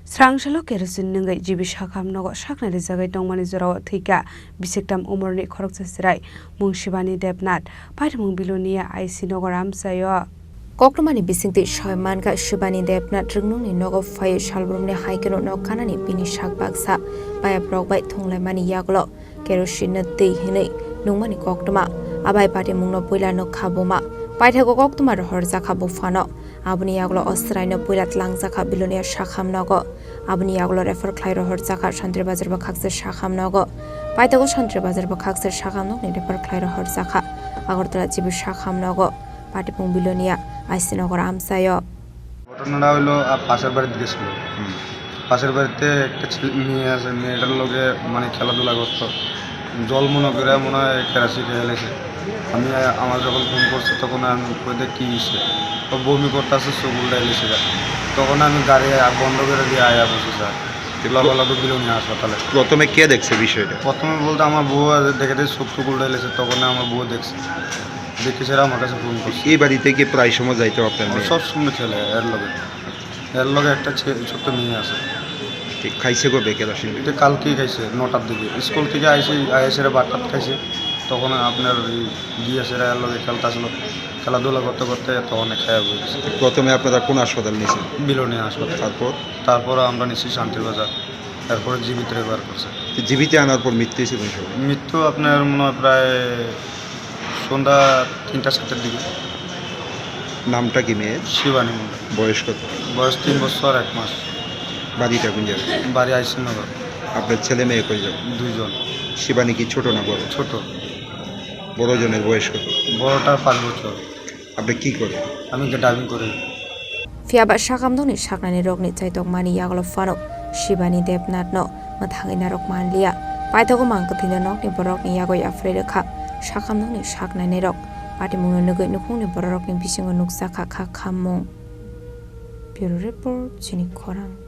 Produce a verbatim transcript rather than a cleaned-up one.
Srangsalo kerosene nwngwi G B sakham nogo saknai rijagwi tongmani jorao thwikha bisiktam umorni khoroksa chwrai mung Shibani Debnath, paithakmung Bilonia I C nogo Ramsaio. Koktwmani bisingtwi soi mankha Shibani Debnath rwngnokni nogo phaiwi salbrumni hai kheno nok kanani bini sak baksa bayaprok bai thunglaimani yagulo kerosene no twi hinwi nungmani koktwma. Abai patimungno puila nukha buma. Paithago koktwma rohorjakha buphano. Aboni yagulo o chwraino puila tlangjakha Bilonia sakham nogo. Aboni yagulo refer khlai rohorjakha Santri Bazar bwkhaksa sakham nogo. Paithago Santri Bazar bwkhaksa sakham nokni refer khlai rohorjakha Agartala G B sakham nogo. Patimung Bilonia I C nogo Ramsaio. ঘটনাটা হইলো, আ, পাশের বাড়িতে গেছিল। হুম। পাশের বাড়িতে একটা ছেলে, মেয়ে আছে, মেয়েটার লগে মানে খেলাধুলা করতো। জল মনে করে মনে হয় কেরাসি খেয়ে এলেছে। আমি, আ, আমার যখন ফোন করছে তখন আমি কই, "দেখ কি হইছে?" ও বমি করতেছে, চোখ উল্টাই লেছে গা। তখন আমি গাড়ি, আ, বন্ধ করে দিয়ে আয়া বসে স্যার। লগে লগে বিলোনিয়া হাসপাতালে। প্রথমে কে দেখছে বিষয়টা? প্রথমে বলতে আমার বউ আর দেখে দেখে চোখ টুক উল্টাই লেছে, তখন আমার বউ দেখছে। দেখে স্যার আমার কাছে ফোন করছে। এই বাড়িতে কি প্রায় সময় যাইতো আপনার মেয়ে? সব সময় খেলে এর লগে। এর লগে একটা ছে-, ছোট্ট মেয়ে আছে। ঠিক খাইছে কবে কেরাসিন? এটা কালকেই খাইছে নটার দিকে। স্কুল থেকে আইসে, আইসে ভাত টাত খাইছে। তখন আপনার ওই গিয়েছে এর লগে খেলতে আসলো। খেলাধুলা করতে করতে তখন খাইয়া হয়ে গেছে। প্রথমে আপনারা কোন হাসপাতাল নিয়েছেন? বিলোনিয়া হাসপাতাল। তারপর? তারপরে আমরা নিচ্ছি শান্তির বাজার। তারপরে জিবিতে রেফার করছে। তো জিবিতে আনার পর মৃত্যু হয়েছে কোন সময়? মৃত্যু আপনার মনে হয় প্রায় সন্ধ্যা তিনটা চারটার দিকে। নামটা কি মেয়ের? শিবানী মণ্ডল। বয়স কত? বয়স তিন বছর এক মাস। বাড়িটা কোন জায়গায়? বাড়ি আইসিনগর। আপনার ছেলে মেয়ে কয়জন? দুইজন। শিবানী কি ছোট না বড়? ছোট। বড় জনের বয়স কত? বড়টার পাঁচ বছর। আপনি কি করেন? আমি ড্রাইভিং করি। Phiya ba sakham nokni saknani rokni chaitokmani yagulo phano Shibani Debnath no mwthangwi narwk manliya. Paithago mang kwthwino nokni borokni yagwi aphrai rwkha sakham nokni saknani rok. Patimungno nugwi nukhungni bororokni bisingo nukjakha kha khammung. Bureau Report, Chini Khorang.